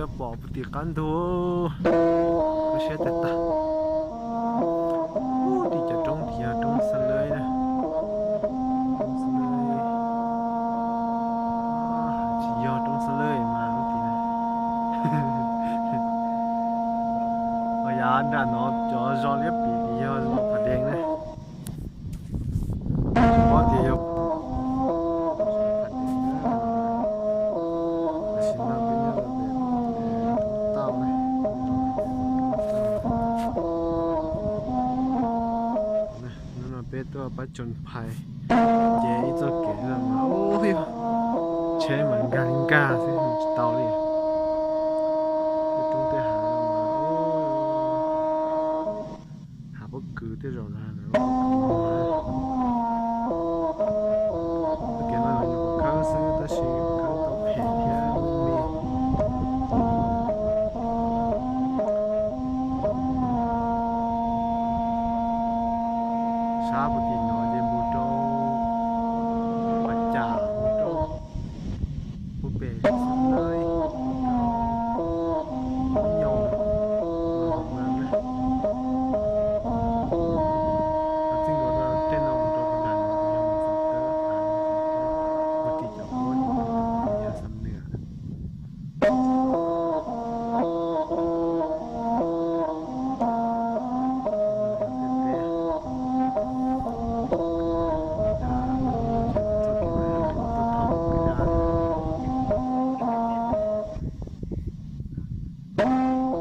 Pom puag tim qab ntug, koj siab tag tag. Ub, tim cov roob tim yog roob Xa Lawj na. Roob Xa Lawj, tsis yog roob Xa Lawj mas lub tim na. Ho yav nram no cov zos liab pim yog zos Phav Deev na. Tsis paub tias yog, tam sim no peb nyob rau pem Roob Tauj na. Hnub no peb tuaj Pab Tsoos Phais, ces ib txoj kev no mas, ub, tsheb mas nkag nkag xwb tsis tau li. Tej roob tej hav no mas, hav pob kws tej zaum no. Txoj kev no los nyuam qhuav khawb xwb tab sis khawb tau phem thiab me. Sab puag tim no ces mus rau Pas Cas, mus rau puag pem Xab Lawj, mus rau Nyoos, mus rau Hauv Mas na. Txij nkaus tej no mus rau Pas Cas no yog mus Xab Tawb, mus Xab Tawb, puag tim cov huab yog Xam Nws.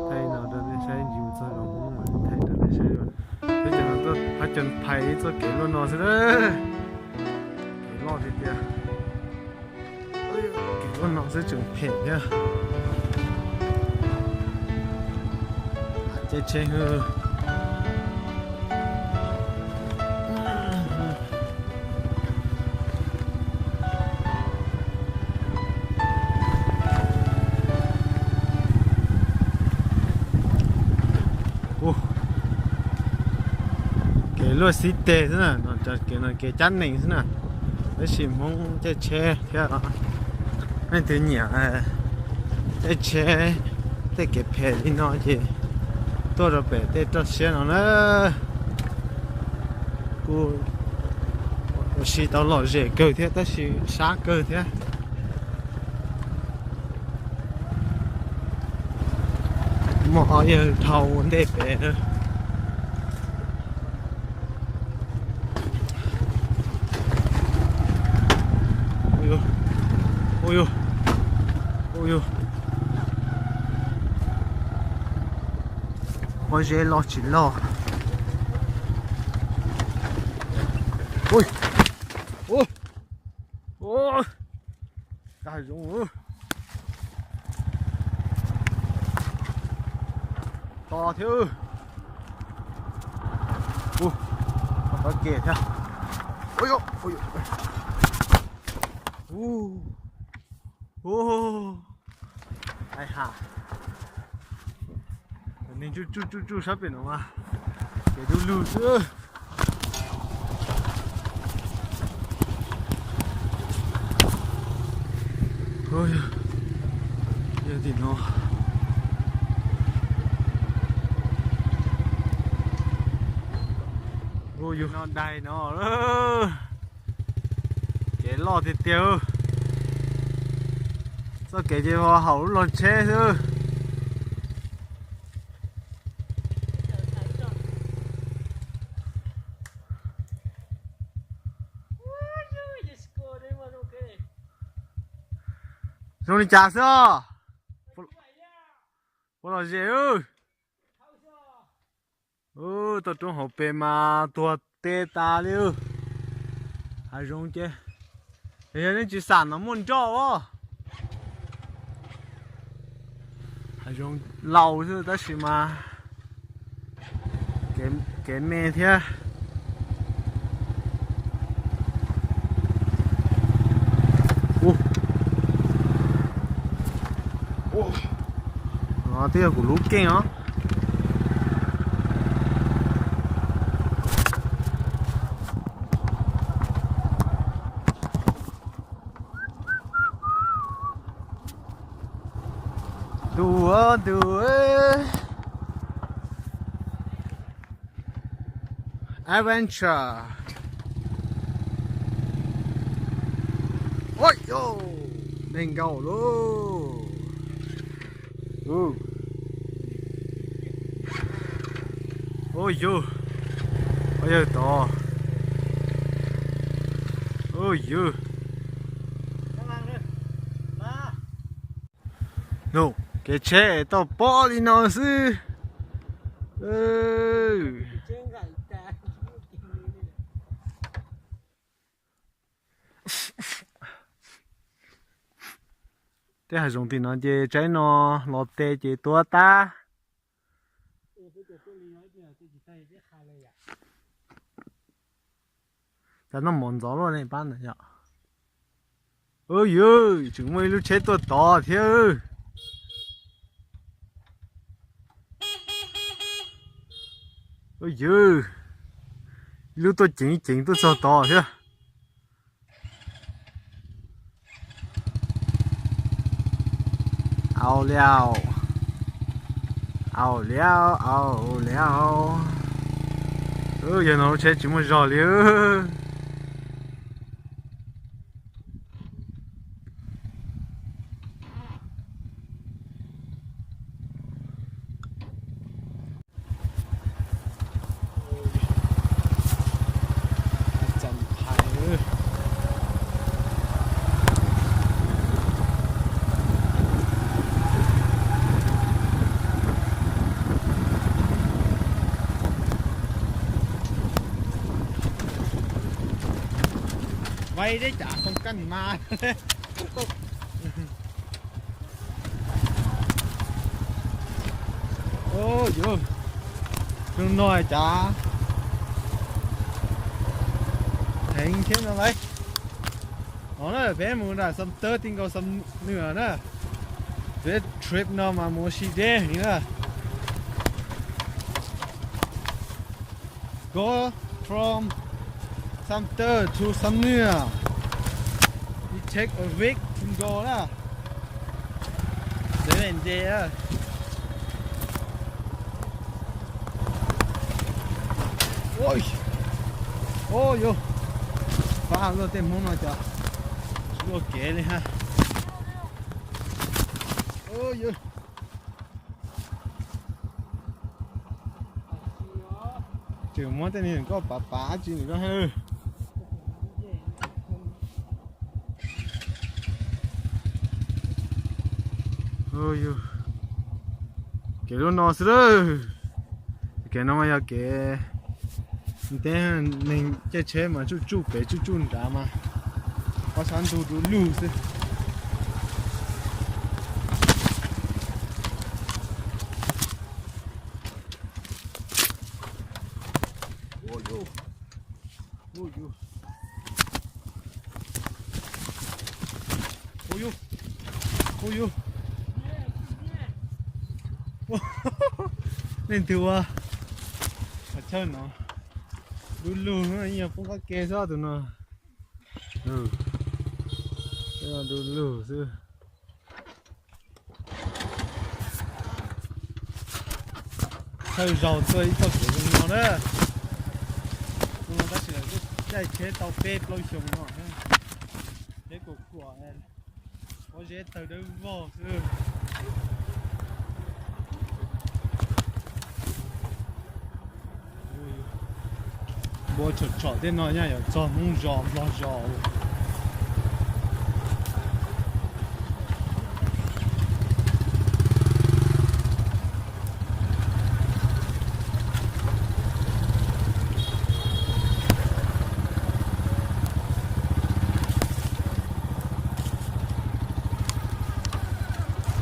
Thaij no rau nej saib, ntsis mus txog zos Hmoob mas thaij rau nej saib. Peb cov no tuaj Pab Tsoos Phais ib txoj kev luaj no xwb na. Kev loj tiag tiag. Kev loj no xwb tseem phem thiab. Caij tsheb hwb. Kev luaj xib teg xwb na, kev no kev cab nees xwb na, tab sis Hmoob caij tsheb thiab. Leej twg nyiam caij tsheb tej kev phem li no ces tuaj rau pem tej roj siab no na. Kuj ua si tau lom zem kawg thiab tab sis sab kawg thiab. Muaj ob yawg dhau ua ntej pem. Ua yog, ua yog, pob zeb loj tsis loj. Ui, ui, ui, tag zoov. To thiab. Ua, qab ke thiab. Ui, ui, ui. Ua, ua, ai ha. Neeg tsuj tsuj tsuj tsuj sab pem no mas kev du lug xwb. Yog tim no, yog no daig no. Kev loj tiag tiag. Txoj kev ces haum lub log tsheb xwb. Zoo li cas xwb os? Puas lom zem? Tau roob hauv pes mas tuag teb tas li. Hav zoov ces, yog nej tsis xam no muaj nroj os. Hav zoov laus xwb tab sis mas kev me thiab. Twb yog kuv lub keej os. Ntuj, Ua ntu adventure. Ua yus, neeg nkaus lauj. Ua yus, ua yawg tod. Ua yus. Nug, kev tsheb tau pob li no xwb. Tej hav zoov tim no ces tsaib no los tes ces tuag tag. Cas noj mov ntxov luaj ne pab ntawd yom. Ua yus, tseem muaj ib lub tsheb tuaj tod thiab. Ua yus, ib lub tuaj ceev ceev tuaj txog tod thiab. Au liau, au liau, au liau. Yog no lub tsheb tsis muaj zog li. Vay deb cas không cân mà. Ua yus, zoo no cas heev thiab no lauj. No na, peb mus nram Xam Tawb ti nkaus Xam Nuam na. Peb trip no mas mus ua si deb heev na. Go from Sumter to Xam Nuam, it take a week to go na. Seven day. Ua yus, pab luaj tej Hmoob no cov tsis ua kev li ha. Ua yus, tseem muab tej niag koj pav pav dab tsi nws lub hab. Kev lub no xwb lawm. Kev no mas yog kev ntev, neeg caij tsheb mas tsuj tsuj pem tsuj tsuj nrad mas ob sab ntug du lug xwb. Ua yus, ua yus, ua yus, ua yus. Leej twg ua qhov chaw no du lug, yog poob qab ke xwb tus no. Du lug xwb. Thawj zaug tuaj ib txoj kev zoo no na. Zoo no tab sis lawv twb caij tsheb tau peb plaub xyoo no na. Tsheb kuam kuam, pob zeb tawg dawb vog xwb. Npua tshom tshom tej no nyaj yuav txog Hmoob zos Nplog zos.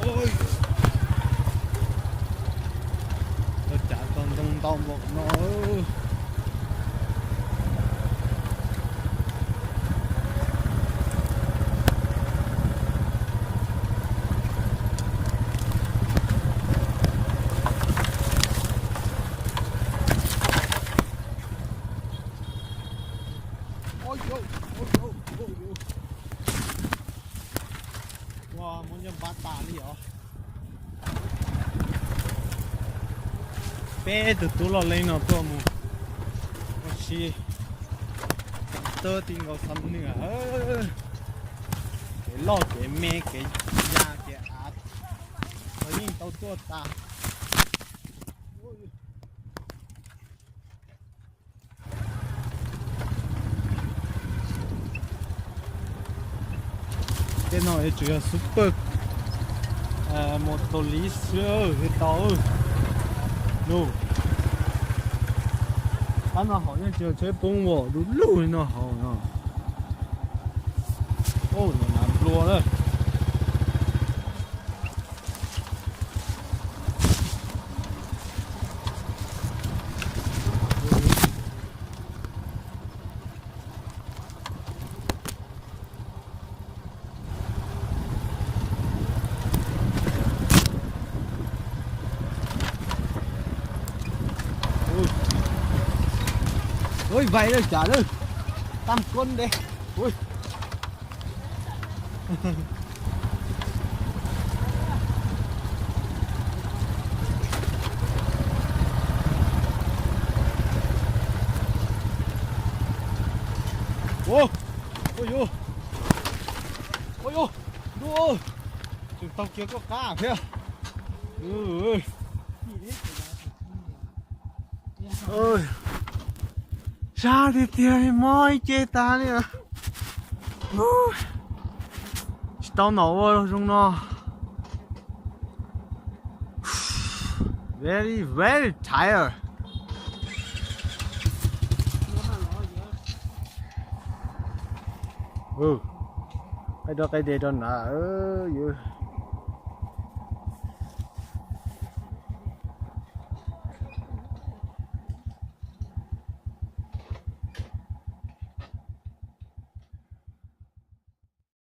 Ua cas tau ntoo ntau npaum no. Ua, muab nyob npab tas li os. Peb tug tub loj leej no tuaj mus ua si, tub tij nkaus xam nwj, kev loj kev me kev ya kev av, los yeej tau tuaj tas. Tej no tsuas yog super motor li xwb, hwv tau. Nws, qab no hauv yeej tsis yog tsheb poob vim du lug li no hauv no. Ub, no hnav nplua lawm. Ui, vais lawm cas lawm, tam koob ntev. Ui. Ua, ua yuav, ua yuav, ntuj, tseem taug kiag koj qab thiab. Sab tiag tiag li, mob ib ce tas li. Tsis tau nom ua zoo no. Very, very tired. Qaij rau qaij de rau na, yus